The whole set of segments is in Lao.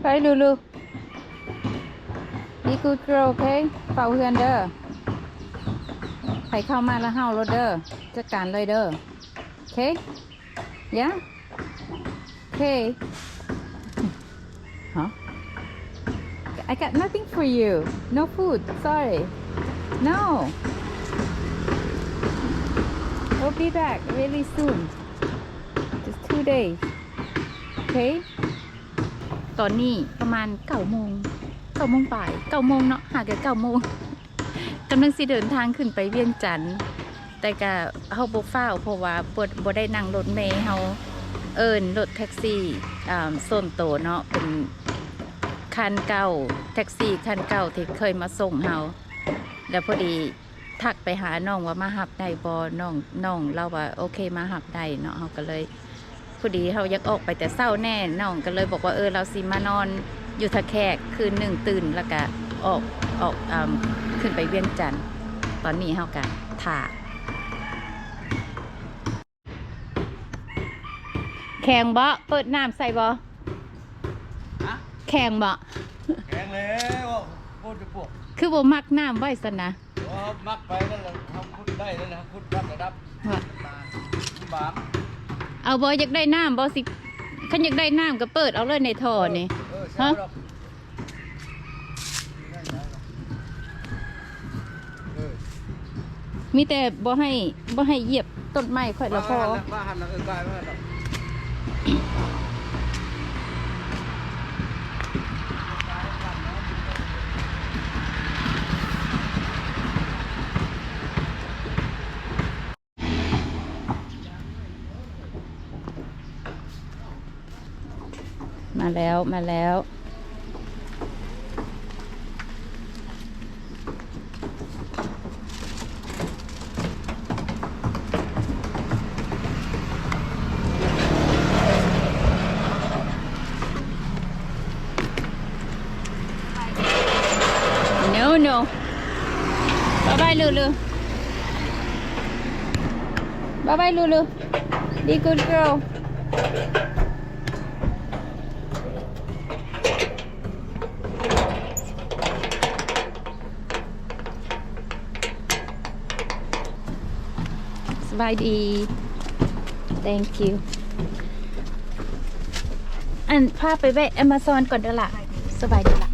ໄປລູລູ Be good girl, okay? ເຝົ້າເຮືອນເດີ. ໃຜເຂົ້າມາລະເຫົ່າໂລດເດີ. ຈັດການເລີຍເດີ. Okay? Yeah? Okay. Huh? I got nothing for you. No food. Sorry. No. We'll be back really soon. Just two days. Okay? ຕອນນີ້ປະມານເກົ້າໂມງ ເກົ້າໂມງປາຍ ເກົ້າໂມງເນາະ ຫາກະເກົ້າໂມງ ກຳລັງຊິເດີນທາງຂຶ້ນໄປວຽງຈັນ ແຕ່ກະເຮົາບໍ່ຟ້າວ ເພາະວ່າບໍ່ ບໍ່ໄດ້ນັ່ງລົດເມ. ເຮົາເອີ້ນລົດແທັກຊີ ອາ ສ່ວນໂຕເນາະ ເປັນຄັນເກົ່າ ແທັກຊີຄັນເກົ່າທີ່ເຄີຍມາສົ່ງເຮົາ ແລ້ວພໍດີ ທັກໄປຫານ້ອງວ່າມາຮັບໄດ້ບໍ່ ນ້ອງ ນ້ອງລາວວ່າໂອເຄມາຮັບໄດ້ເນາະ. ເຮົາກໍເລີຍ ພໍດີເຮົາຢາກອອກໄປແຕ່ເຊົ້າແນ່ ນ້ອງກໍເລີຍບອກວ່າ ເອີ ລາວຊິມານອນຢູ່ທ່າແຂກຄືນໜຶ່ງ ຕື່ນແລ້ວກະອອກ ອອກ ອາ ຂຶ້ນໄປວຽງຈັນ. ຕອນນີ້ເຮົາກະຖ້າ ແຂງບໍ່? ເປີດນ້ຳໃສ່ບໍ່? ຮະ? ແຂງບໍ່? ແຂງແລ້ວ ໂຄດຈະປວກ ຄືບໍ່ໝັກນ້ຳໄວ້ຊັ້ນນະ? ບໍ່ ໝັກໄປແລ້ວລະ ເຮົາຂຸດໄດ້ແລ້ວລະ ຂຸດວັດລະດັບ ວ່າ ບາງ ເອົາບໍ່? ຢາກໄດ້ນ້ຳບໍ່? ຊິ ຄັນຢາກໄດ້ນ້ຳກໍເປີດເອົາເລີຍໃນທໍ່ນີ້. ເອີ ເອີ ຮະ? ເອີ ມີແຕ່ບໍ່ໃຫ້ ບໍ່ໃຫ້ຢຽບຕົ້ນໄມ້ຂ້ອຍລະພໍ. ມາແລ້ວ ມາແລ້ວ. No, no. Bye bye, Lulu. Bye bye, Lulu. Be good girl. ສະບາຍດີ. Thank you. ອັນ ພາໄປແວະ Amazon ກ່ອນເດີລະ. ສະບາຍດີລະ.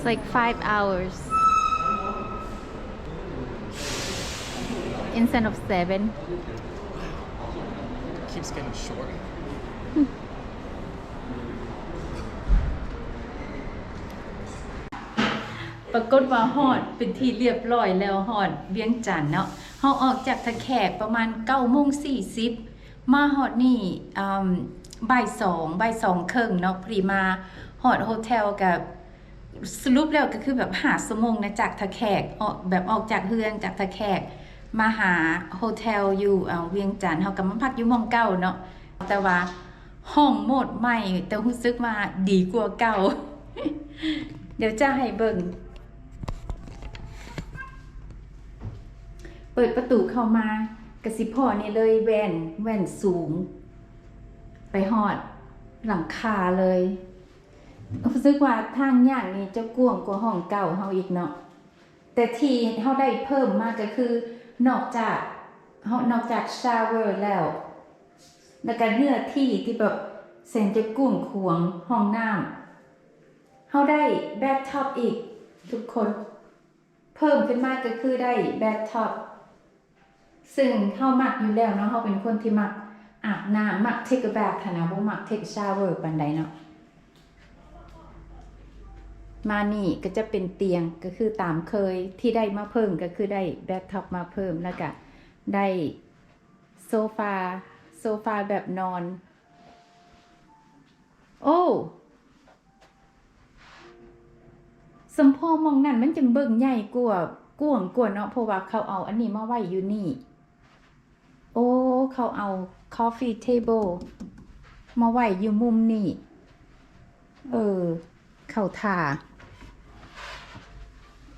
It's like five hours instead of seven. Keeps getting shorter. ປາກົດວ່າຮອດເປັນທີ່ລຽບຮ້ອຍແລ້ວ ຮອດວຽງຈັນເນາະ. ເຮົາອອກຈາກທ່າແຂກປະມານເກົ້າໂມງສີ່ສິບ ມາຮອດນີ້ ອາ ບ່າຍສອງ ບ່າຍສອງເຄິ່ງເນາະ. ພໍດີມາຮອດໂຮເທວກະ ສະຫຼຸບແລ້ວກໍຄືແບບຫ້າຊົ່ວໂມງນະ ຈາກທ່າແຂກ ອອກ ແບບອອກຈາກເຮືອນ ຈາກທ່າແຂກມາຫາໂຮເທວຢູ່ ເອີ ວຽງຈັນ. ເຮົາກໍມາພັກຢູ່ໝ່ອງເກົ່າເນາະ ແຕ່ວ່າຫ້ອງໂໝດໃໝ່ ແຕ່ຮູ້ສຶກວ່າດີກວ່າເກົ່າ. ດຽວຈະໃຫ້ເບິ່ງ ເປີດປະຕູເຂົ້າມາກໍຊິພໍ້ນີ້ເລີຍ ແວ່ນ ແວ່ນສູງ ໄປຮອດຫຼັງຄາເລີຍ. ຮູ້ສຶກວ່າທາງຍ່າງນີ້ຈະກວ້າງກວ່າຫ້ອງເກົ່າເຮົາອີກເນາະ ແຕ່ທີ່ເຮົາໄດ້ເພີ່ມມາກໍຄື ນອກຈາກ ເຮົາ ນອກຈາກຊາວເວີແລ້ວ ແລ້ວກໍເນື້ອທີ່ທີ່ແບບແສນຈະກວ້າງຂວາງ ຫ້ອງນ້ຳ ເຮົາໄດ້ແບັດທັອບອີກທຸກຄົນ. ເພີ່ມຂຶ້ນມາກໍຄືໄດ້ແບັດທັອບ ຊຶ່ງເຮົາມັກຢູ່ແລ້ວເນາະ ເຮົາເປັນຄົນທີ່ມັກອາບນ້ຳ ມັກເທັກແບັດຫັ້ນນະ ບໍ່ມັກເທັກຊາວເວີປານໃດເນາະ. ມານີ້ກໍຈະເປັນຕຽງ ກໍຄືຕາມເຄີຍ ທີ່ໄດ້ມາເພີ່ມກໍຄືໄດ້ແບັດທັອບມາເພີ່ມ ແລ້ວກະໄດ້ໂຊຟາ ໂຊຟາແບບນອນ. ໂອ້ ສຳພໍໝ່ອງນັ້ນມັນຈັ່ງເບິ່ງໃຫຍ່ກວ່າ ກວ້າງກວ່າເນາະ ເພາະວ່າເຂົາເອົາອັນນີ້ມາໄວ້ຢູ່ນີ້ ໂອ້ ເຂົາເອົາ coffee table ມາໄວ້ຢູ່ມຸມນີ້. ເອີ ເຂົ້າທ່າ.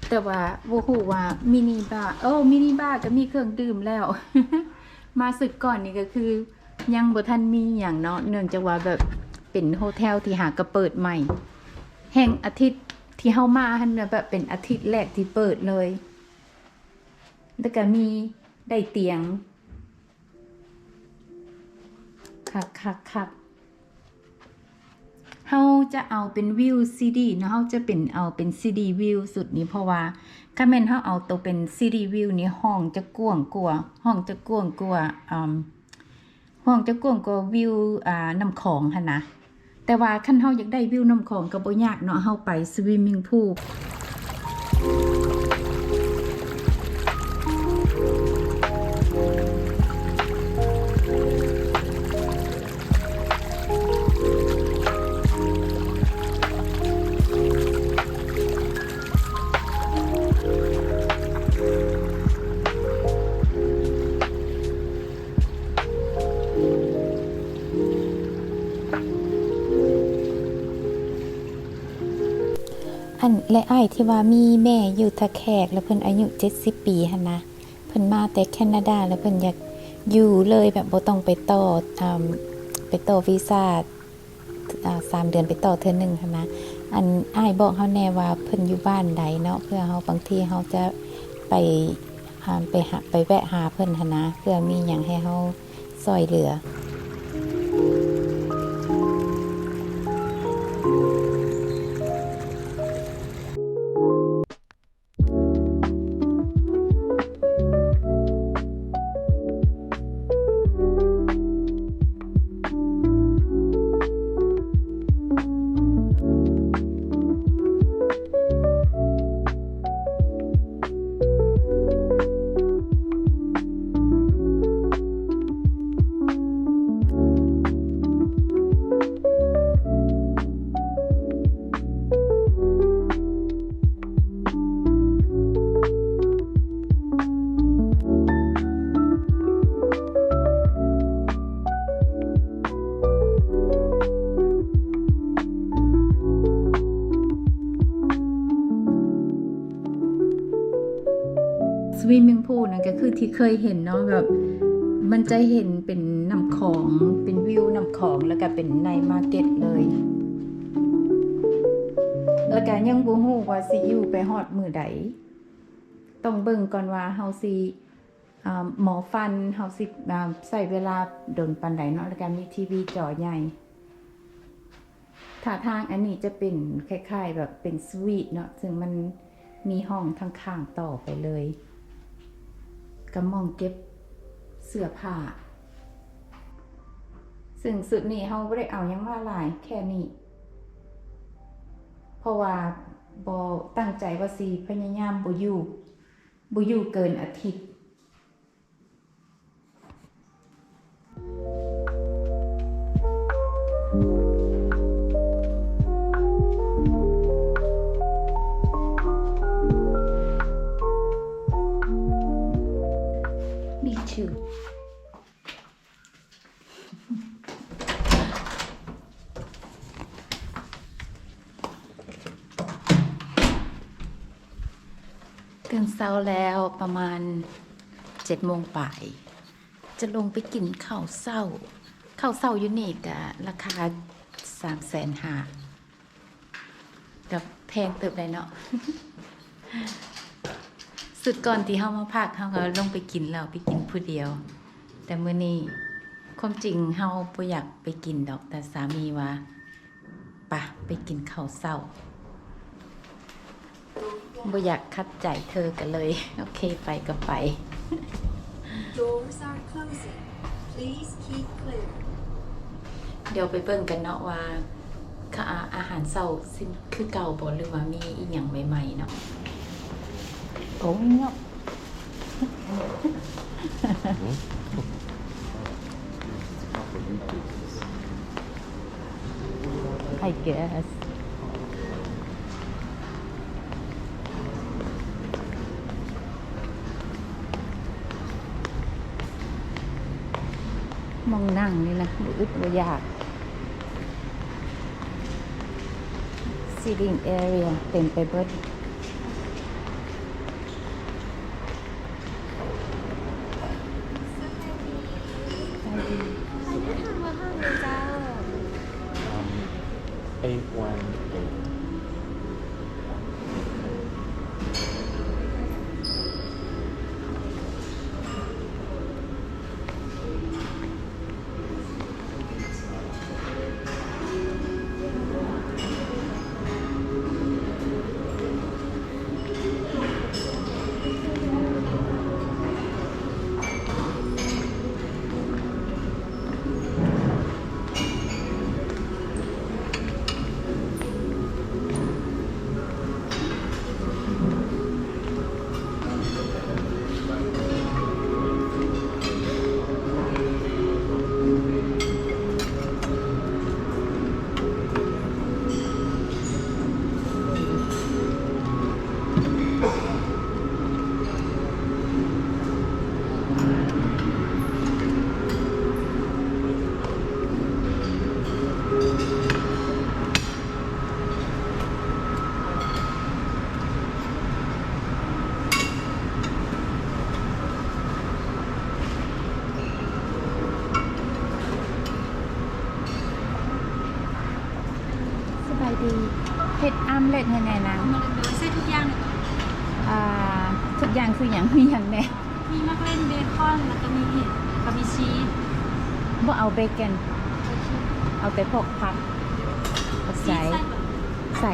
ແຕ່ວ່າບໍ່ຮູ້ວ່າ mini bar ໂອ້ mini bar ກໍມີເຄື່ອງດື່ມແລ້ວ. ມາຊຸດກ່ອນນີ້ກໍຄືຍັງບໍ່ທັນມີຫຍັງເນາະ, ເນື່ອງຈາກວ່າແບບເປັນໂຮເທວທີ່ຫາກໍເປີດໃໝ່. ແຮ່ງອາທິດທີ່ເຮົາມາຫັ້ນນະ ແບບເປັນອາທິດແລກທີ່ເປີດເລີຍ. ແລ້ວກໍມີໄດ້ຕຽງ ຄັກໆໆ. ເຮົາຈະເອົາເປັນວິວຊີດີເນາະ, ເຮົາຈະເປັນ ເອົາເປັນຊີດີວິວຊຸດນີ້, ເພາະວ່າຄັນແມ່ນເຮົາເອົາໂຕເປັນຊີດີວິວນີ້ ຫ້ອງຈະກວ້າງກວ່າ, ຫ້ອງຈະກວ້າງກວ່າ ອາ ຫ້ອງຈະກວ້າງກວ່າວິວ ອາ ນ້ຳຂອງຫັ້ນນະ. ແຕ່ວ່າຄັນເຮົາຢາກໄດ້ວິວນ້ຳຂອງກໍບໍ່ຍາກເນາະ, ເຮົາໄປ swimming pool. ອັນ ແລະ ອ້າຍທີ່ວ່າມີແມ່ຢູ່ທ່າແຂກ ແລ້ວເພິ່ນອາຍຸເຈັດສິບປີຫັ້ນນະ, ເພິ່ນມາແຕ່ແຄນາດາ ແລ້ວເພິ່ນຢາກຢູ່ເລີຍ ແບບບໍ່ຕ້ອງໄປຕໍ່ ອາ ໄປຕໍ່ວີຊາ ອາ ສາມເດືອນໄປຕໍ່ເທື່ອໜຶ່ງຫັ້ນນະ. ອັນ ອ້າຍບອກເຮົາແດ່ວ່າເພິ່ນຢູ່ບ້ານໃດເນາະ ເພື່ອເຮົາ ບາງທີເຮົາຈະໄປ ອາ ໄປຫາ ໄປແວະຫາເພິ່ນຫັ້ນນະ ເພື່ອມີຫຍັງໃຫ້ເຮົາຊ່ອຍເຫຼືອ. Swimming pool ນັ້ນກໍຄືທີ່ເຄີຍເຫັນເນາະ, ແບບມັນຈະເຫັນເປັນນ້ຳຂອງ ເປັນວິວນ້ຳຂອງ ແລ້ວກໍເປັນໄນມາເກັດເລີຍ. ແລ້ວກໍຍັງບໍ່ຮູ້ວ່າຊິຢູ່ໄປຮອດມື້ໃດ, ຕ້ອງເບິ່ງກ່ອນວ່າເຮົາຊິ ອາ ໝໍຟັນເຮົາຊິ ອາ ໃຊ້ເວລາດົນປານໃດເນາະ, ແລ້ວກໍມີທີວີຈໍໃຫຍ່. ທ່າທາງອັນນີ້ຈະເປັນຄ້າຍໆແບບເປັນສະວີດເນາະ, ເຊິ່ງມັນມີຫ້ອງທາງຂ້າງຕໍ່ໄປເລີຍ ກັບໝ່ອງເກັບເສື້ອຜ້າ. ເຊິ່ງຊຸດນີ້ເຮົາບໍ່ໄດ້ເອົາຫຍັງມາຫຼາຍ, ແຄ່ນີ້, ເພາະວ່າບໍ່ຕັ້ງໃຈວ່າຊິພະຍາຍາມບໍ່ຢູ່ ບໍ່ຢູ່ເກີນອາທິດ. Me too. ຕື່ນເຊົ້າແລ້ວປະມານເຈັດໂມງປາຍ ຈະລົງໄປກິນເຂົ້າເຊົ້າ. ເຂົ້າເຊົ້າຢູ່ນີ້ກະລາຄາສາມແສນຫ້າ ກະແພງເຕີບໄດ໋ເນາະ. ຊຸດກ່ອນທີ່ເຮົາມາພັກ ເຮົາກໍລົງໄປກິນແລ້ວ ໄປກິນຜູ້ດຽວ. ແຕ່ມື້ນີ້ ຄວາມຈິງເຮົາບໍ່ຢາກໄປກິນດອກ, ແຕ່ສາມີວ່າ ປະ ໄປກິນເຂົ້າເຊົ້າ. ບໍ່ຢາກຂັດໃຈເທີກໍເລີຍ ໂອເຄ ໄປກໍໄປ. Doors are closing. Please keep clear. ດຽວໄປເບິ່ງກັນເນາະວ່າ ອາ ອາຫານເຊົ້າຊິຄືເກົ່າບໍ່ ຫຼືວ່າມີອີ່ຫຍັງໃໝ່ໆເນາະ. ໂອ້ຍເນາະ. I guess. ໝ່ອງນັ່ງນີ້ນະ ບໍ່ອຶດບໍ່ຢາກ seating area ເຕັມໄປເບິດ. ສະບາຍດີ ສະບາຍດີ ເຈົ້າ. Um, eight one eight. ສະບາຍດີ ເຮັດອາມເລັດໃຫ້ແດ່ນາງ. ໂດຍ ໃສ່ທຸກຢ່າງເລີຍບໍ່? ອ່າ ທຸກຢ່າງຄືຫຍັງ? ມີຫຍັງແດ່? ມີໝາກເລັ່ນ ເບຄອນ ແລ້ວກໍມີເຫັດ ແລ້ວກໍມີຊີສ. ບໍ່ເອົາເບຄອນ ໂອເຄ ເອົາແຕ່ພວກຜັກ. ໃສ່ ຊີສໃສ່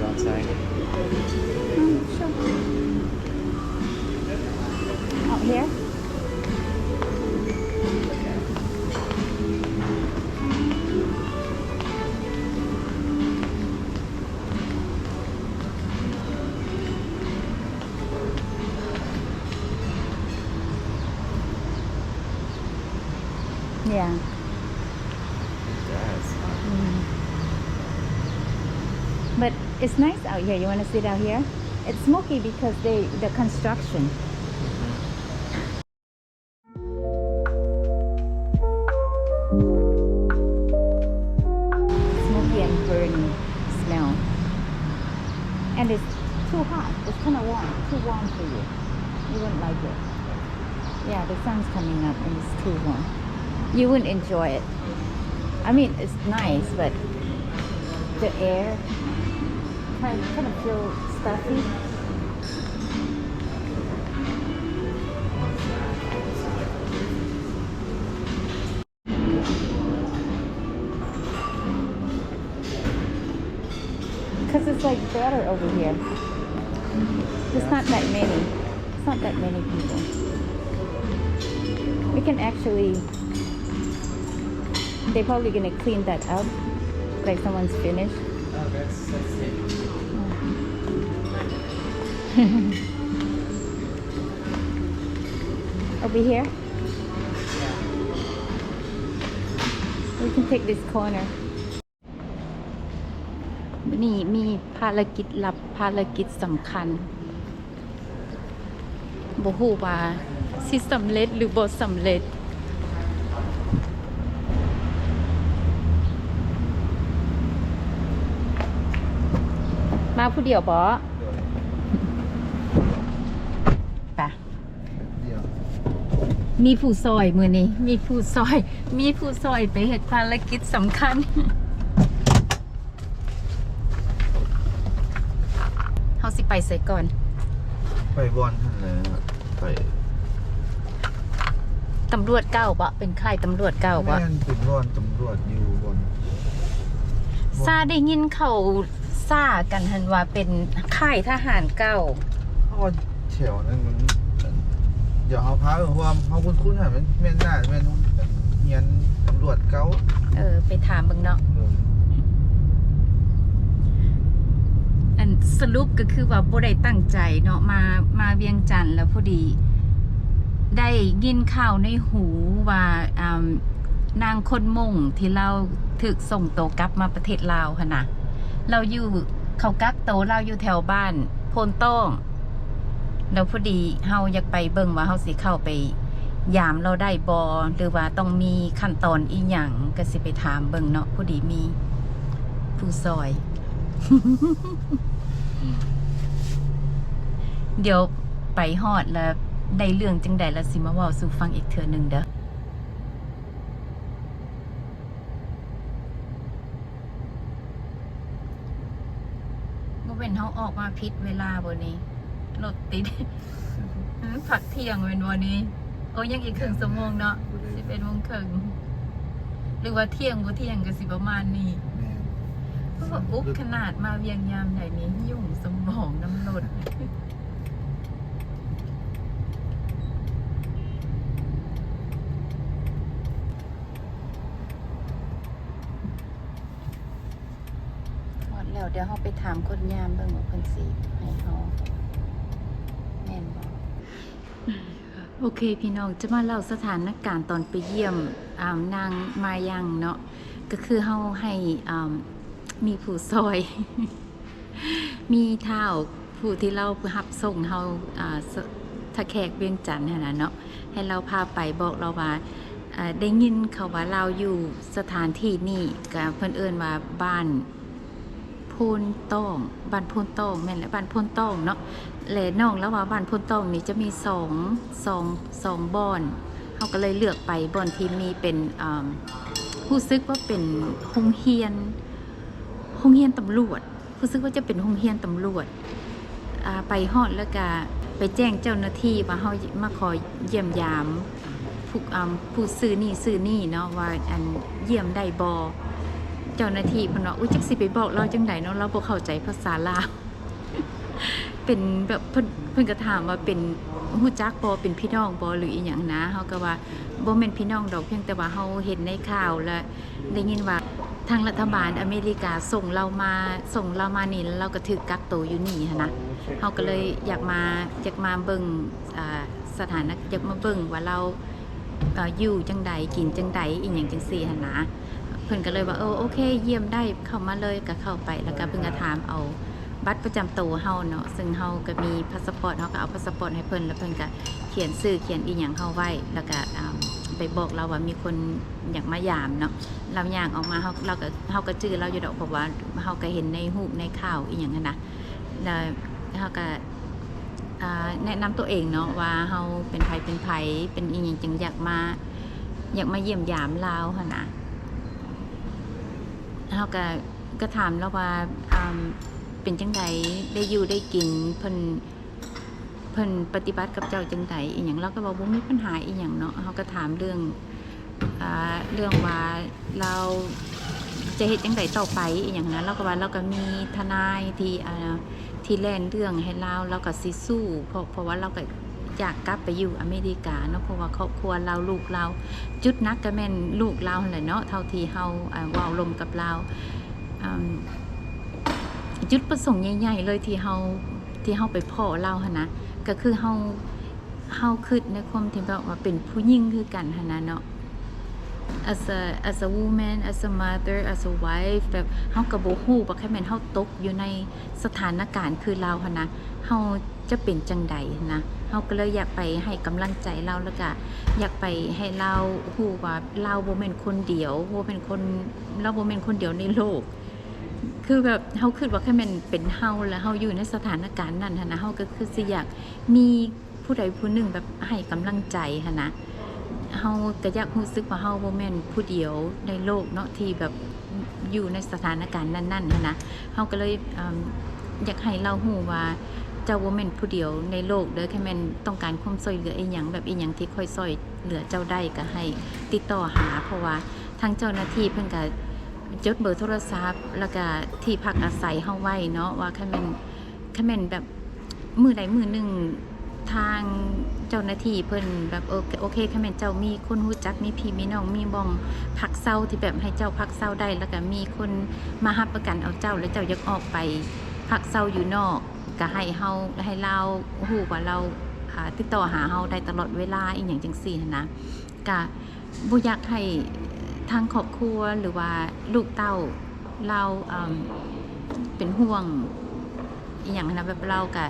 ບໍ່? ໃສ່. Yeah. It does. Mm. But it's nice out here. You wanna sit out here? It's smoky because they, the construction. Smoky and burny smell. And it's too hot. It's kinda warm. Too warm for you. You wouldn't like it. Yeah, the sun's coming up and it's too warm. You wouldn't enjoy it. I mean, it's nice, but the air kind, kind of feel stuffy. 'Cause it's, like, better over here. There's not that many. It's not that many people. We can actually, they're probably gonna clean that up. Like, someone's finished. Oh, that's, that's it. Over here? Yeah. We can take this corner. ມື້ນີ້ມີພາລະກິດລັບ ພາລະກິດສຳຄັນ ບໍ່ຮູ້ວ່າຊິສຳເລັດຫຼືບໍ່ສຳເລັດ. ມາຜູ້ດຽວບໍ? ໂດຍ. ໄປ. ດຽວ ມີຜູ້ຊ່ອຍ ມື້ນີ້ມີຜູ້ຊ່ອຍ ມີຜູ້ຊ່ອຍໄປເຮັດພາລະກິດສຳຄັນ. ເຮົາຊິໄປໃສກ່ອນ? ໄປບ່ອນຫັ້ນແຫຼະ ໄປ. ຕຳຫຼວດເກົ່າບໍ? ເປັນຄ້າຍຕຳຫຼວດເກົ່າບໍ? ແມ່ນ ເປັນບ່ອນຕຳຫຼວດຢູ່ບ່ອນ ຊາໄດ້ຍິນເຂົາຊາກັນຫັ້ນວ່າເປັນຄ້າຍທະຫານເກົ່າ. ເພາະວ່າແຖວນັ້ນມັນ ດຽວເຮົາພາ ເພາະວ່າເຮົາຄຸ້ນໆ ຫັ້ນ ມັນແມ່ນໜ້າແມ່ນໂຮງຮຽນຕຳຫຼວດເກົ່າ. ເອີ ໄປຖາມເບິ່ງເນາະ. ເອີ ອັນສະຫຼຸບກໍຄືວ່າບໍ່ໄດ້ຕັ້ງໃຈເນາະ ມາ ມາວຽງຈັນ ແລ້ວພໍດີໄດ້ຍິນຂ່າວໃນຫູວ່າ ອ່າ ນາງຄົນມົ້ງທີ່ລາວຖືກສົ່ງໂຕກັບມາປະເທດລາວຫັ້ນນະ ລາວຢູ່ ເຂົາກັກໂຕລາວຢູ່ແຖວບ້ານໂພນຕ້ອງ. ແລ້ວພໍດີເຮົາຢາກໄປເບິ່ງວ່າເຮົາຊິເຂົ້າໄປຢາມລາວໄດ້ບໍ່ ຫຼືວ່າຕ້ອງມີຂັ້ນຕອນອີ່ຫຍັງ ກໍຊິໄປຖາມເບິ່ງເນາະ. ພໍດີມີຜູ້ຊ່ອຍ ດຽວໄປຮອດແລ້ວໄດ້ເລື່ອງຈັ່ງໃດ ແລ້ວຊິມາເວົ້າສູ່ຟັງອີກເທື່ອໜຶ່ງເດີ້. ບໍ່ແມ່ນເຮົາອອກມາຜິດເວລາບໍ່ນີ້? ລົດຕິດ ພັກທ່ຽງແມ່ນບໍ່ນີ້? ໂອ້ ຍັງອີກເຄິ່ງຊົ່ວໂມງເນາະ ສິບເອັດໂມງເຄິ່ງ ຫຼືວ່າທ່ຽງບໍ່ທ່ຽງກໍຊິປະມານນີ້. ແມ່ນ ເພາະວ່າອຸກຂະໜາດມາວຽງຍາມໃດນີ້ ຫຍຸ້ງສະໝອງນຳລົດ. ຮອດແລ້ວ ດຽວເຮົາໄປຖາມຄົນຍາມເບິ່ງວ່າເພິ່ນຊິໃຫ້ເຮົາແມ່ນບໍ່. ໂອເຄພີ່ນ້ອງ ຈະມາເລົ່າສະຖານະການຕອນໄປຢ້ຽມ ອ່າ ນາງມາຍັງເນາະ. ກໍຄືເຮົາໃຫ້ ອ່າ ມີຜູ້ຊ່ອຍ ມີທ້າວຜູ້ທີ່ລາວຮັບສົ່ງເຮົາ ອ່າ ສ- ທ່າແຂກວຽງຈັນຫັ້ນນະເນາະ ໃຫ້ລາວພາໄປ ບອກລາວວ່າ ເອີ ໄດ້ຍິນເຂົາວ່າລາວຢູ່ສະຖານທີ່ນີ້ ກະເພິ່ນເອີ້ນວ່າບ້ານໂພນຕ້ອງ ບ້ານໂພນຕ້ອງ ແມ່ນແຫຼະ ບ້ານໂພນຕ້ອງເນາະ. ແລະນ້ອງລາວວ່າບ້ານໂພນຕ້ອງນີ້ຈະມີສອງ ສອງ ສອງບ່ອນ ເຮົາກໍເລີຍເລືອກໄປບ່ອນທີ່ມີເປັນ ເອີ ຮູ້ສຶກວ່າເປັນໂຮງຮຽນ ໂຮງຮຽນຕຳຫຼວດ ຮູ້ສຶກວ່າຈະເປັນໂຮງຮຽນຕຳຫຼວດ. ອ່າ ໄປຮອດແລ້ວກະໄປແຈ້ງເຈົ້າໜ້າທີ່ວ່າເຮົາມາຂໍຢ້ຽມຢາມຜູ້ ອ່າ ຜູ້ຊື່ນີ້ຊື່ນີ້ເນາະ ວ່າ ອັນ ຢ້ຽມໄດ້ບໍ່? ເຈົ້າໜ້າທີ່ເພິ່ນວ່າ ອຸ້ຍ ຈັກຊິໄປບອກລາວຈັ່ງໃດເນາະ ລາວບໍ່ເຂົ້າໃຈພາສາລາວ ເປັນແບບ ເພິ່ນ ເພິ່ນກໍຖາມວ່າເປັນ ຮູ້ຈັກບໍ່ ເປັນພີ່ນ້ອງບໍ່ ຫຼືອີ່ຫຍັງນະ. ເຮົາກໍວ່າບໍ່ແມ່ນພີ່ນ້ອງດອກ ພຽງແຕ່ວ່າເຮົາເຫັນໃນຂ່າວ ແລະ ໄດ້ຍິນວ່າທາງລັດຖະບານອາເມລິກາສົ່ງລາວມາ ສົ່ງລາວມານີ້ ແລ້ວລາວກໍຖືກກັກໂຕຢູ່ນີ້ຫັ້ນນະ. ເຮົາກໍເລີຍຢາກມາ ຢາກມາເບິ່ງ ອ່າ ສະຖານະ ຢາກມາເບິ່ງວ່າລາວ ເອີ ຢູ່ຈັ່ງໃດ ກິນຈັ່ງໃດ ອີ່ຫຍັງຈັ່ງຊີ້ຫັ້ນນະ. ເພິ່ນກໍເລີຍວ່າ ເອີ ໂອເຄ ຢ້ຽມໄດ້ ເຂົ້າມາເລີຍ. ກໍເຂົ້າໄປ ແລ້ວກໍເພິ່ນກໍຖາມເອົາ ບັດປະຈຳໂຕເຮົາເນາະ ເຊິ່ງເຮົາກໍມີພາສະປອດ ເຮົາກໍເອົາພາສະປອດໃຫ້ເພິ່ນ ແລ້ວເພິ່ນກໍຂຽນຊື່ຂຽນອີ່ຫຍັງເຮົາໄວ້ ແລ້ວກໍ ອ່າ ໄປບອກລາວວ່າມີຄົນຢາກມາຢາມເນາະ. ລາວຍ່າງອອກມາ ເຮົາ ລາວກໍ ເຮົາກໍຈື່ລາວຢູ່ດອກ ເພາະວ່າເຮົາກໍເຫັນໃນຮູບໃນຂ່າວອີ່ຫຍັງຫັ້ນນະ. ແລ້ວເຮົາກໍ ອ່າ ແນະນຳຕົວເອງເນາະ ວ່າເຮົາເປັນໃຜເປັນໃຜ ເປັນອີ່ຫຍັງຈຶ່ງຢາກມາ ຢາກມາຢ້ຽມຢາມລາວຫັ້ນນະ. ເຮົາກໍ ກໍຖາມລາວວ່າ ອ່າ ເປັນຈັ່ງໃດ ໄດ້ຢູ່ໄດ້ກິນ ເພິ່ນ ເພິ່ນປະຕິບັດກັບເຈົ້າຈັ່ງໃດອີ່ຫຍັງ. ລາວກໍເວົ້າບໍ່ມີບັນຫາອີ່ຫຍັງເນາະ. ເຮົາກໍຖາມເລື່ອງ ອ່າ ເລື່ອງວ່າລາວຈະເຮັດຈັ່ງໃດຕໍ່ໄປອີ່ຫຍັງນະ. ລາວກໍວ່າລາວກໍມີທະນາຍທີ່ ອ່າ ທີ່ແລ່ນເລື່ອງໃຫ້ລາວ ລາວກໍຊິສູ້ ເພາະ ເພາະວ່າລາວກໍຢາກກັບໄປຢູ່ອາເມລິກາເນາະ ເພາະວ່າຄອບຄົວລາວ ລູກລາວ ຈຸດໜັກກໍແມ່ນລູກລາວຫັ້ນແຫຼະເນາະ ເທົ່າທີ່ເຮົາ ເອີ ເວົ້າລົມກັບລາວ. ເອີ ຈຸດປະສົງໃຫຍ່ໆເລີຍທີ່ເຮົາ ທີ່ເຮົາໄປພໍ້ລາວຫັ້ນນະ ກໍຄືເຮົາ ເຮົາຄິດໃນຄວາມທີ່ແບບວ່າເປັນຜູ້ຍິງຄືກັນຫັ້ນນະເນາະ as a as a woman, as a mother, as a wife ແບບເຮົາກໍບໍ່ຮູ້ວ່າຄັນແມ່ນເຮົາຕົກຢູ່ໃນສະຖານະການຄືລາວຫັ້ນນະ ເຮົາຈະເປັນຈັ່ງໃດຫັ້ນນະ. ເຮົາກໍເລີຍຢາກໄປໃຫ້ກຳລັງໃຈລາວ ແລ້ວກະຢາກໄປໃຫ້ລາວຮູ້ວ່າລາວບໍ່ແມ່ນຄົນດຽວ ບໍ່ແມ່ນຄົນ ລາວບໍ່ແມ່ນຄົນດຽວໃນໂລກ. ຄືແບບເຮົາຄິດວ່າຄັນແມ່ນເປັນເຮົາ ແລ້ວເຮົາຢູ່ໃນສະຖານະການນັ້ນຫັ້ນນະ ເຮົາກໍຄືຊິຢາກມີ ຜູ້ໃດຜູ້ໜຶ່ງແບບໃຫ້ກຳລັງໃຈຫັ້ນນະ. ເຮົາກໍຢາກຮູ້ສຶກວ່າເຮົາບໍ່ແມ່ນຜູ້ດຽວໃນໂລກເນາະ ທີ່ແບບຢູ່ໃນສະຖານະການນັ້ນໆຫັ້ນນະ. ເຮົາກໍເລີຍ ເອີ່ມ ຢາກໃຫ້ລາວຮູ້ວ່າ ເຈົ້າບໍ່ແມ່ນຜູ້ດຽວໃນໂລກເດີ ຄັນແມ່ນຕ້ອງການຄວາມຊ່ວຍເຫຼືອອີ່ຫຍັງ ແບບອີ່ຫຍັງທີ່ຂ້ອຍຊ່ວຍເຫຼືອເຈົ້າໄດ້ ກໍໃຫ້ຕິດຕໍ່ຫາ ເພາະວ່າທາງເຈົ້າໜ້າທີ່ເພິ່ນກໍຈົດເບີໂທລະສັບ ແລ້ວກໍທີ່ພັກອາໄສເຮົາໄວ້ເນາະ ວ່າຄັນແມ່ນ ຄັນແມ່ນແບບມື້ໃດມື້ໜຶ່ງ ທາງເຈົ້າໜ້າທີ່ເພິ່ນແບບ ໂອ ໂອເຄ ຄັນແມ່ນເຈົ້າມີຄົນຮູ້ຈັກ ມີພີ່ມີນ້ອງ ມີບ່ອນພັກເຊົາທີ່ແບບໃຫ້ເຈົ້າພັກເຊົາໄດ້ ແລ້ວກໍມີຄົນມາຮັບປະກັນເອົາເຈົ້າ ແລ້ວເຈົ້າຢາກອອກໄປພັກເຊົາຢູ່ນອກ ກໍໃຫ້ເຮົາ ໃຫ້ລາວຮູ້ວ່າລາວ ອ່າ ຕິດຕໍ່ຫາເຮົາໄດ້ຕະຫຼອດເວລາ ອີ່ຫຍັງຈັ່ງຊີ້ຫັ້ນນະ ກະບໍ່ຢາກໃຫ້ທາງຄອບຄົວ ຫຼືວ່າລູກເຕົ້າລາວ ເປັນຫ່ວງອີ່ຫຍັງຫັ້ນນະ ແບບລາວກະ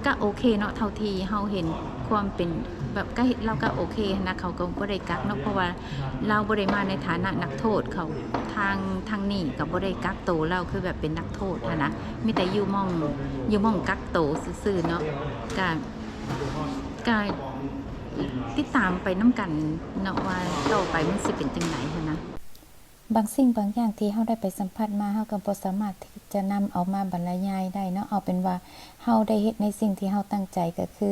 ກະໂອເຄເນາະ ເທົ່າທີ່ເຮົາເຫັນຄວາມເປັນ ແບບກະເຫັນລາວກະໂອເຄຫັ້ນນະ ເຂົາກໍບໍ່ໄດ້ກັກເນາະ ເພາະວ່າລາວບໍ່ໄດ້ມາໃນຖານະນັກໂທດ ເຂົາ ທາງ ທາງນີ້ກໍບໍ່ໄດ້ກັກໂຕລາວຄືແບບເປັນນັກໂທດຫັ້ນນະ ມີແຕ່ຢູ່ໝ່ອງ ຢູ່ໝ່ອງກັກໂຕຊື່ໆເນາະ ກະ ກະຕິດຕາມໄປນຳກັນເນາະ ວ່າຕໍ່ໄປມັນຊິເປັນຈັ່ງໃດຫັ້ນນະ. ບາງສິ່ງບາງຢ່າງທີ່ເຮົາໄດ້ໄປສຳຜັດມາ ເຮົາກໍບໍ່ສາມາດທີ່ຈະນຳເອົາມາບັນລະຍາຍໄດ້ເນາະ ເອົາເປັນວ່າເຮົາໄດ້ເຮັດໃນສິ່ງທີ່ເຮົາຕັ້ງໃຈ ກໍຄື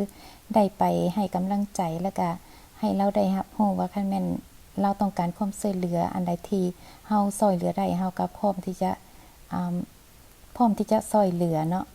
ໄດ້ໄປໃຫ້ກຳລັງໃຈ ແລ້ວກະໃຫ້ລາວໄດ້ຮັບຮູ້ວ່າ ຄັນແມ່ນລາວຕ້ອງການຄວາມຊ່ວຍເຫຼືອ ອັນໃດທີ່ເຮົາຊ່ວຍເຫຼືອໄດ້ ເຮົາກໍພ້ອມທີ່ຈະ ອາ ພ້ອມທີ່ຈະຊ່ວຍເຫຼືອເນາະ.